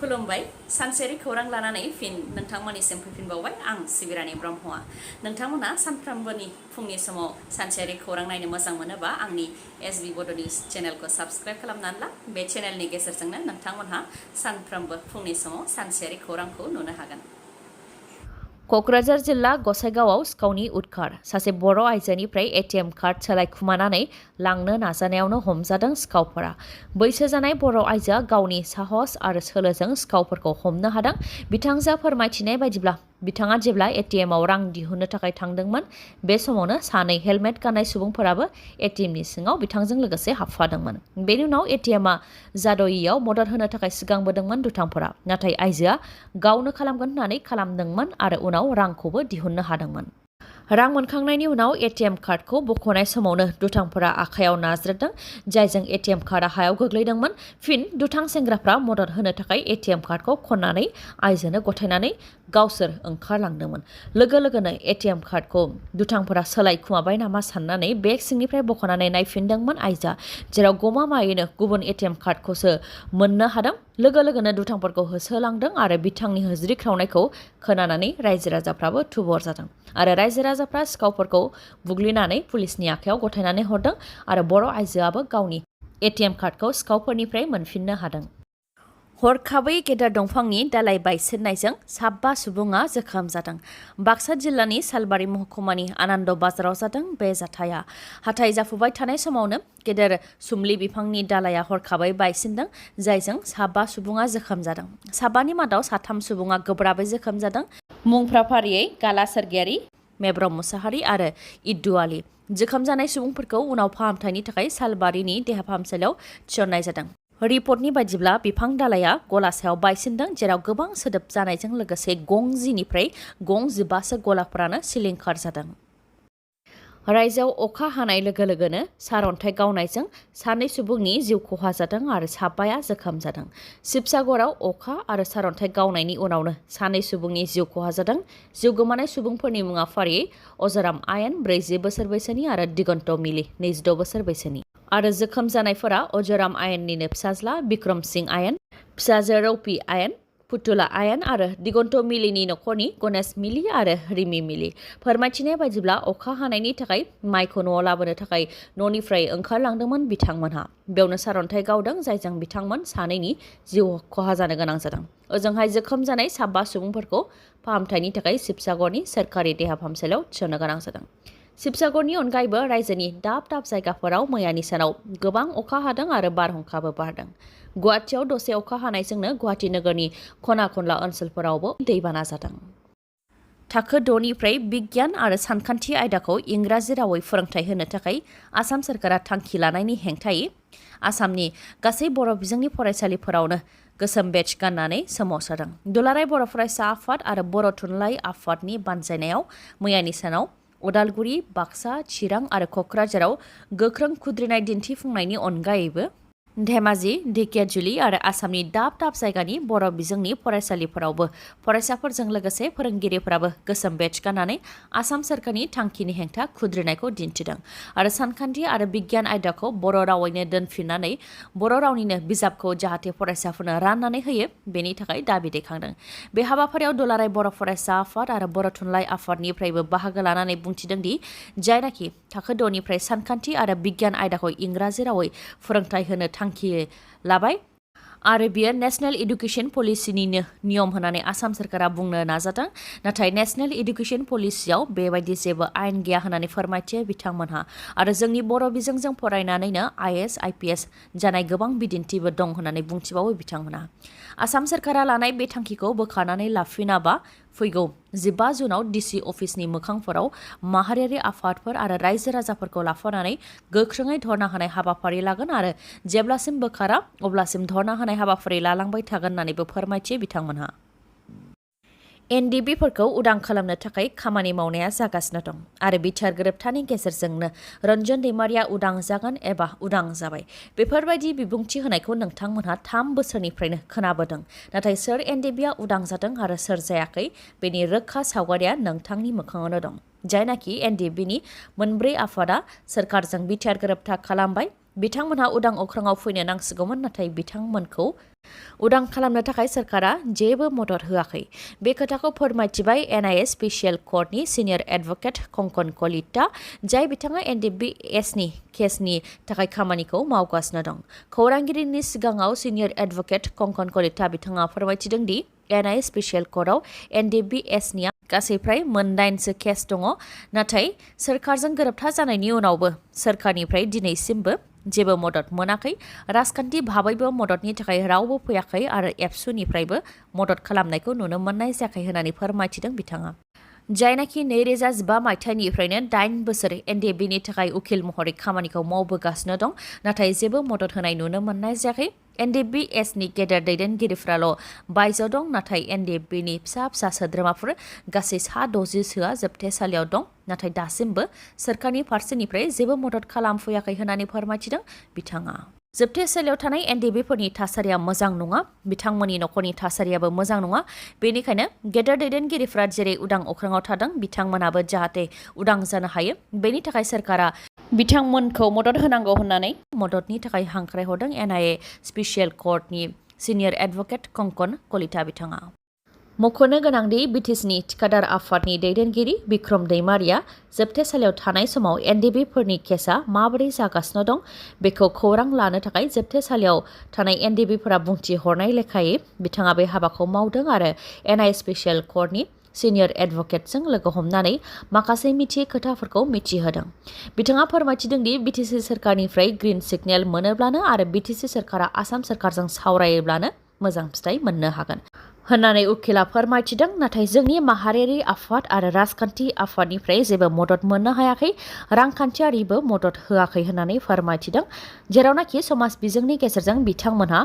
खुलुमबाय सानसेयारि खौरां लानानै फिन नोंथांमोननिसिम फैफिनबावबाय आं सिबिरानि ब्रह्मआ नोंथांमोना सानफ्रोमबोनि फुंनि समाव सानसेयारि खौरां नायनो मोजां मोनोबा आंनि SBBodoNews चेनेलखौ साबस्क्राइब खालामनानै ला बे चेनेलनि गेजेरजोंनो नोंथांमोनहा सानफ्रोमबो फुंनि समाव सानसेयारि खौरांखौ नुनो हागोन। क'क्राझार जिल्ला गसाइगावआव सिखावनि उदखार सासे बर' आइजोनिफ्राय ATM कार्ड सोलायखुमानानै लांनो नाजानायावनो हमजादों सिखावफोरा। बैसो जानाय बर' आइजोआ गावनि साहस आरो सोलोजों सिखावफोरखौ हमनो हादों। बिथांजोआ फोरमायथिनाय बायदिब्ला बिथाङा जेब्ला ATMआव रां दिहुननो थाखाय थांदोंमोन बे समावनो सानै हेलमेट गाननाय सुबुंफोराबो ATMनि सिङाव बिथांजों लोगोसे हाबफादोंमोन। बेनि उनाव ATMआ जाद'यैयाव मदद होनो थाखाय सिगांबोदोंमोन दुथांफोरा, नाथाय आइजोआ गावनो खालामगोन होननानै खालामदोंमोन आरो उनाव रांखौबो दिहुननो हादोंमोन। रां मोनखांनायनि उनाव ATM कार्डखौ बख'नाय समावनो दुथांफोरा आखायाव नाज्रेदों, जायजों ATM कार्डआ हायाव गोग्लैदोंमोन। फिन दुथां सेंग्राफ्रा मदद होनो थाखाय ATM कार्डखौ खननानै आइजोनो गथायनानै गावसोर ओंखारलांदोंमोन। लोगो लोगोनो ATM कार्डखौ दुथांफोरा सोलायखुमाबाय नामा साननानै बेग सिंनिफ्राय बख'नानै नायफिनदोंमोन आइजोआ, जेराव गमामायैनो गुबुन ATM कार्डखौसो मोननो हादों। लोगो लोगोनो दुथांफोरखौ होसोलांदों आरो बिथांनि होज्रिख्रावनायखौ खोनानानै रायजो राजाफ्राबो थुबुर जादों आरो रायजो राजाफ्रा सिखावफोरखौ बुग्लिनानै पुलिसनि आखायाव गथायनानै हरदों आरो बर' आइजोआबो गावनि ATM कार्डखौ सिखावफोरनिफ्राय मोनफिननो हादों। हरखाबै गेदेर दंफांनि दालाइ बायसिननायजों 7 सुबुङा जोखोम जादों। बाक्सा जिल्लानि सालबारि महकुमानि आनन्द बाजाराव जादों बे जाथाया। हाथाय जाफुबाय थानाय समावनो गेदेर सुमलि बिफांनि दालाइया हरखाबै बायसिनदों, जायजों 7 सुबुङा जोखोम जादों। 7नि मादाव 3 सुबुङा गोब्राबै जोखोम जादों। मुंफ्रा फारियै गाला सोरगियारि, मेब्रम मुसाहारि आरो इद्दु आली। जोखोम जानाय सुबुंफोरखौ उनाव फाहामथायनि थाखाय सालबारिनि देहा फाहामसालियाव थिसननाय जादों। रिपर्टनि बायदिब्ला बिफां दालाइया गला सायाव बायसिनदों, जेराव गोबां सोदोब जानायजों लोगोसे गं 10निफ्राय गं 15सो गलाफोरानो सिलिंखार जादों। रायजोआव अखा हानाय लोगो लोगोनो सारअन्थाइ गावनायजों 2 सुबुंनि जिउ खहा जादों आरो 7 जोखोम जादों। शिबसागराव अखा आरो सारअन्थाइ गावनायनि उनावनो 2 सुबुंनि जिउ खहा जादों। जिउ गोमानाय सुबुंफोरनि मुङा फारियै अजराम आयेन 40 बोसोर बैसोनि आरो दिगन्त मिलि 26 बोसोर बैसोनि। आरो जोखोम जानायफोरा अजराम आयेननिनो फिसाज्ला बिक्रम सिंह आयेन, फिसाजो रौपी आयेन, फुथुला आयेन आरो दिगन्त मिलिनि नखरनि गणेश मिलि आरो रिमि मिलि। फोरमायथिनाय बायदिब्ला अखा हानायनि थाखाय माइखौ न'आव लाबोनो थाखाय न'निफ्राय ओंखारलांदोंमोन बिथांमोनहा। बेयावनो सारअन्थाइ गावदों, जायजों बिथांमोन 2नि जिउ खहा जानो गोनां जादों। ओजोंहाय जोखोम जानाय 7 सुबुंफोरखौ फाहामथायनि थाखाय शिबसागरनि सोरखारि देहा फाहामसालियाव थिसननो गोनां जादों। शिबसागरनि अनगायैबो रायजोनि दाब दाब जायगाफोराव मैयानि सानाव गोबां अखा हादों आरो बारहुंखाबो बारदों। गुवाहाटियाव दसे अखा हानायजोंनो गुवाहाटि नोगोरनि खना खनला ओनसोलफोरावबो दैबाना जादों। थाखो 6निफ्राय बिगियान आरो सानखान्थि आयदाखौ इंराजि रावै फोरोंथाय होनो थाखाय आसाम सोरखारा थांखि लानायनि हेंथायै आसामनि गासै बर' बिजोंनि फरायसालिफोरावनो गोसोम बेच गाननानै सोमावसारदों। दुलाराय बर' फरायसा आफाद आरो बर' थुनलाइ आफादनि बानजायनायाव मैयानि सानाव उदालगुरि, बाक्सा, चिरां आरो क'क्राझाराव गोख्रों खुद्रिनाय दिन्थिफुंनायनि अनगायैबो धेमाजि, ढेकियाजुलि आरो आसामनि दाब दाब जायगानि बर' बिजोंनि फरायसालिफोरावबो फरायसाफोरजों लोगोसे फोरोंगिरिफोराबो गोसोम बेच गाननानै आसाम सोरखारनि थांखिनि हेंथा खुद्रिनायखौ दिन्थिदों आरो सानखान्थि आरो बिगियान आयदाखौ बर' रावैनो दोनफिननानै बर' रावनिनो बिजाबखौ जाहाथे फरायसाफोरनो राननानै होयो बेनि थाखाय दाबि दैखांदों। बे हाबाफारियाव दुलाराय बर' फरायसा आफाद आरो बर' थुनलाइ आफादनिफ्रायबो बाहागो लानानै बुंथिदों दि जायनाखि थाखो 6निफ्राय सानखान्थि आरो बिगियान आयदाखौ इंराजि रावै फोरोंथाय होनो थांखि लाबाय आरो बियो नेशनेल इडुकेशन पलिसिनिनो नियम होननानै आसाम सोरखारा बुंनो नाजादों, नाथाय नेशनेल इडुकेशन पलिसियाव बेबायदि जेबो आयेन गैया होननानै फोरमायथियो बिथांमोनहा आरो जोंनि बर' बिजोंजों फरायनानैनो IAS, IPS जानाय गोबां बिदिन्थिबो दं होननानै बुंथिबावो बिथांमोनहा। आसाम सोरखारा लानाय बे थांखिखौ बोखारनानै लाफिनाबा फैगौ 15 जुनाव DC अफिसनि मोखांफोराव माहारियारि आफादफोर आरो रायजो राजाफोरखौ लाफानानै गोख्रोङै धर्ना होनाय हाबाफारि लागोन आरो जेब्लासिम बोखारा अब्लासिम धर्ना होनाय हाबाफारि लालांबाय थागोन होननानैबो फोरमायथियो बिथांमोनहा। NDBफोरखौ उदां खालामनो थाखाय खामानि मावनाया जागासिनो दं आरो बिथार गोरोबथानि गेजेरजोंनो रन्जन दैमारिया उदां जागोन एबा उदां जाबाय। बेफोरबायदि बिबुंथि होनायखौ नोंथांमोनहा 3 बोसोरनिफ्रायनो खोनाबोदों, नाथाय सोर NDBआ उदां जादों आरो सोर जायाखै बेनि रोखा सावगारिया नोंथांनि मोखाङावनो दं। जायनाखि NDBनि मोनब्रै आफादा सोरखारजों बिथार गोरोबथा खालामबाय बिथांमोनहा उदां अख्राङाव फैनो नांसिगौमोन नाथाय बिथांमोनखौ उदां खालामनो थाखाय सरकारा जेबो मदद होआखै। बे खोथाखौ फोरमायथिबाय NIA स्पेसियेल कर्टनि सिनियर एडभोकेट कंकन कलिता, जाय बिथाङा NDFBनि केसनि थाखाय खामानिखौ मावगासिनो दं। खौरांगिरिनि सिगाङाव सिनियर एडभोकेट कंकन कलिता बिथाङा फोरमायथिदों दि NIA स्पेसियेल कर्टआव NDFBनिया गासै फ्राय 9सो केस दङ, नाथाय सोरखारजों गोरोबथा जानायनि उनावबो सोरखारनिफ्राय दिनैसिमबो जेबो मदद मोनाखै। राजखान्थि भाबैबो मददनि थाखाय रावबो फैयाखै आरो ABSUनिफ्रायबो मदद खालामनायखौ नुनो मोननाय जायाखै होननानै फोरमायथिदों बिथाङा। जायनाखि 2015 मायथाइनिफ्रायनो 8 बोसोर NDFBनि थाखाय उकिल महरै खामानिखौ मावबोगासिनो दं, नाथाय जेबो मदद होनाय नुनो मोननाय जायाखै। NDFBनि गेदेर दैदेनगिरिफ्राल' बायजोआव दं, नाथाय NDFBनि फिसा फिसा सोद्रोमाफोर गासै 60सोआ जोबथेसालियाव दं, नाथाय दासिमबो सोरखारनि फारसेनिफ्राय जेबो मदद खालामफैयाखै होननानै फोरमायथिदों बिथाङा। जोबथेसालियाव थानाय NDFBफोरनि थासारिया मोजां नङा, बिथांमोननि नखरनि थासारियाबो मोजां नङा। बेनिखायनो गेदेर दैदेनगिरिफ्रा जेरै उदां अख्राङाव थादों, बिथांमोनाबो जाहाथे उदां जानो हायो, बेनि थाखाय सोरखारा बिथांमोनखौ मदद होनांगौ होननानै मददनि थाखाय हांख्रायहरदों NIA स्पेसियेल कर्टनि सिनियर एडभोकेट कंकन कलिता बिथाङा। मख'नो गोनांदि BTCनि थिखादार आफादनि दैदेनगिरि बिक्रम दैमारिया जोबथेसालियाव थानाय समाव NDFBफोरनि केसआ माबोरै जागासिनो दं बेखौ खौरां लानो थाखाय जोबथेसालियाव थानाय NDFBफोरा बुंथि हरनाय लेखायै बिथाङा बे हाबाखौ मावदों आरो NIA स्पेसियेल कर्टनि सिनियर एडभोकेटजों लोगो हमनानै माखासे मिथियै खोथाफोरखौ मिथिहोदों। बिथाङा फोरमायथिदों दि BTC सोरखारनिफ्राय ग्रीन सिगनेल मोनोब्लानो आरो BTC सोरखारा आसाम सोरखारजों सावरायोब्लानो मोजां फिथाइ मोननो हागोन होननानै उकिला फोरमायथिदों, नाथाय जोंनि माहारियारि आफाद आरो राजखान्थि आफादनिफ्राय जेबो मदद मोननो हायाखै, रांखान्थियारिबो मदद होआखै होननानै फोरमायथिदों। जेरावनाखि समाज बिजोंनि गेजेरजों बिथांमोनहा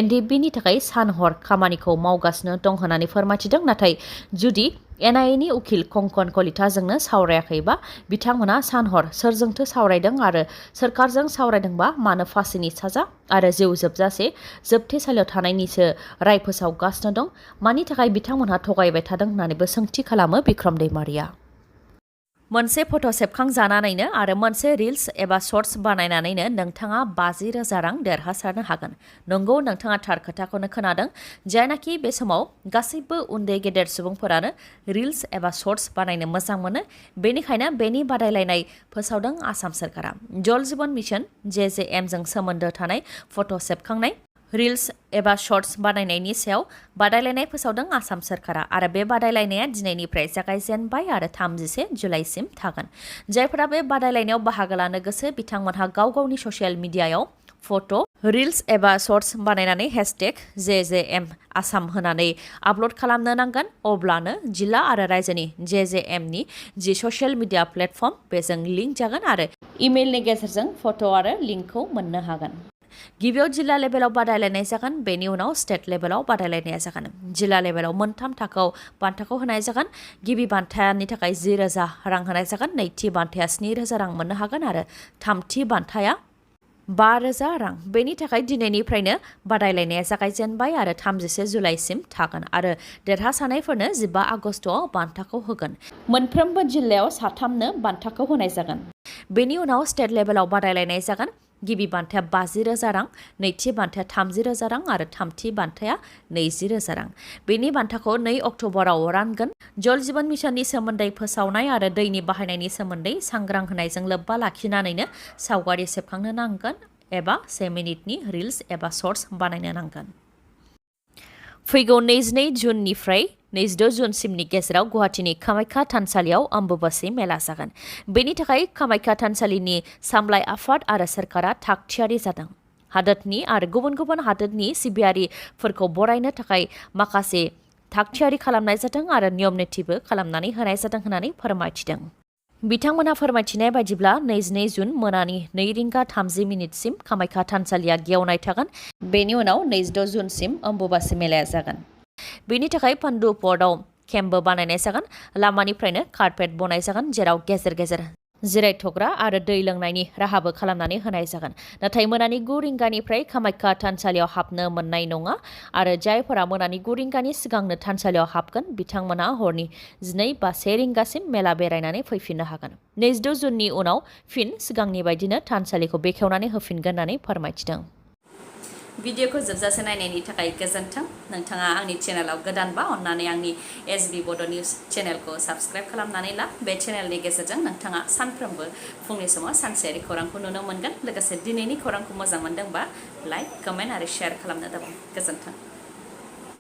NDFBनि थाखाय सान-हर खामानिखौ मावगासिनो दं होननानै फोरमायथिदों, नाथाय जुदि NIAनि उकिल कंकन कलिताजोंनो सावरायाखैबा बिथांमोना सान-हर सोरजोंथो सावरायदों आरो सोरखारजों सावरायदोंबा मानो फासिनि साजा आरो जिउ जोबजासे जोबथेसालियाव थानायनिसो राय फोसावगासिनो दं, मानि थाखाय बिथांमोनहा थगायबाय थादों होननानैबो सोंथि खालामो बिक्रम दैमारिया। मोनसे फट' सेबखांजानानैनो आरो मोनसे रिल्स एबा शर्ट्स बानायनानैनो नोंथाङा 50,000 रां देरहासारनो हागोन। नंगौ, नोंथाङा थार खोथाखौनो खोनादों। जायनाखि बे समाव गासैबो उन्दै गेदेर सुबुंफोरानो रिल्स एबा शर्ट्स बानायनो मोजां मोनो, बेनिखायनो बेनि बादायलायनाय फोसावदों आसाम सोरखारा। जल जीवन मिशन JJMजों सोमोन्दो थानाय फट' सेबखांनाय, रिल्स एबा शर्ट्स बानायनायनि सायाव बादायलायनाय फोसावदों आसाम सोरखारा आरो बे बादायलायनाया दिनैनिफ्राय जागायजेनबाय आरो 31 जुलाइसिम थागोन। जायफोरा बे बादायलायनायाव बाहागो लानो गोसो बिथांमोनहा गाव गावनि ससियेल मिडियायाव फट', रिल्स एबा शर्ट्स बानायनानै #JJM आसाम होनानै आपल'ड खालामनो नांगोन। अब्लानो जिल्ला आरो रायजोनि JJMनि जि ससियेल मिडिया प्लेटफर्म बेजों लिंक जागोन आरो इमेलनि गेजेरजों फट' आरो लिंकखौ मोननो हागोन। गिबियाव जिल्ला लेभेलाव बादायलायनाय जागोन, बेनि उनाव स्टेट लेभेलाव बादायलायनाया जागोन। जिल्ला लेभेलाव मोनथाम थाखोआव बान्थाखौ होनाय जागोन। गिबि बान्थानि थाखाय 10,000 रां होनाय जागोन, नैथि बान्थाया 7,000 रां मोननो हागोन आरो थामथि बान्थाया 5,000 रां। बेनि थाखाय दिनैनिफ्रायनो बादायलायनाया जागायजेनबाय आरो 31 जुलाइसिम थागोन आरो देरहासारनायफोरनो 15 आगस्टआव बान्थाखौ होगोन। मोनफ्रोमबो जिल्लायाव साथामनो बान्थाखौ होनाय जागोन। बेनि उनाव स्टेट लेभेलाव बादायलायनाय जागोन। गिबि बान्थाया 50,000 रां, नैथि बान्थाया 30,000 रां आरो थामथि बान्थाया 20,000 रां। बेनि बान्थाखौ 2 अक्ट'बराव रानगोन। जल जीवन मिशननि सोमोन्दै फोसावनाय आरो दैनि बाहायनायनि सोमोन्दै सांग्रां होनायजों लोब्बा लाखिनानैनो सावगारि सेबखांनो नांगोन एबा 1 मिनिटनि रिल्स एबा शर्ट्स बानायनो नांगोन। फैगौ 22 जुननिफ्राय 26 जुनसिमनि गेजेराव गुवाहाटीनि कामाख्या थानसालियाव अम्बुबाची मेला जागोन। बेनि थाखाय कामाख्या थानसालिनि सामलाय आफाद आरो सोरखारा थाग-थियारि जादों। हादोरनि आरो गुबुन गुबुन हादोरनि सिबियारिफोरखौ बरायनो थाखाय माखासे थाग-थियारि खालामनाय जादों आरो नियम नितिबो खालामनानै होनाय जादों होननानै फोरमायथिदों। बिथांमोनहा फोरमायथिनाय बायदिब्ला 22 जुन मोनानि 2:30सिम कामाख्या थानसालिया गेवनाय थागोन। बेनि उनाव 26 जुनसिम अम्बुबाची मेलाया जागोन। बेनि थाखाय पान्डु पर्टआव केम्पबो बानायनाय जागोन। लामानिफ्रायनो कारपेट बनाय जागोन, जेराव गेजेर गेजेर जिरायथ'ग्रा आरो दै लोंनायनि राहाबो खालामनानै होनाय जागोन। नाथाय मोनानि 9 रिंगानिफ्राय कामाख्या थानसालियाव हाबनो मोननाय नङा आरो जायफोरा मोनानि 9 रिंगानि सिगांनो थानसालियाव हाबगोन बिथांमोना हरनि 12 बा 1 रिंगासिम मेला बेरायनानै फैफिननो हागोन। 22 जुननि उनाव फिन सिगांनि बायदिनो थानसालिखौ बेखेवनानै होफिनगोन होननानै फोरमायथिदों। भिडिअखौ जोबजासे नायनायनि थाखाय गोजोन्थों। नोंथाङा आंनि चेनेलाव गोदानबा अन्नानै आंनि SBbodo News चेनेलखौ साबस्क्राइब खालामनानै ला। बे चेनेलनि गेजेरजों नोंथाङा सानफ्रोमबो फुंनि समाव सानसेयारि खौरांखौ नुनो मोनगोन। लोगोसे दिनैनि खौरांखौ मोजां मोनदोंबा लाइक, कमेन्ट आरो शेयार खालामनो दाबाव। गोजोन्थों।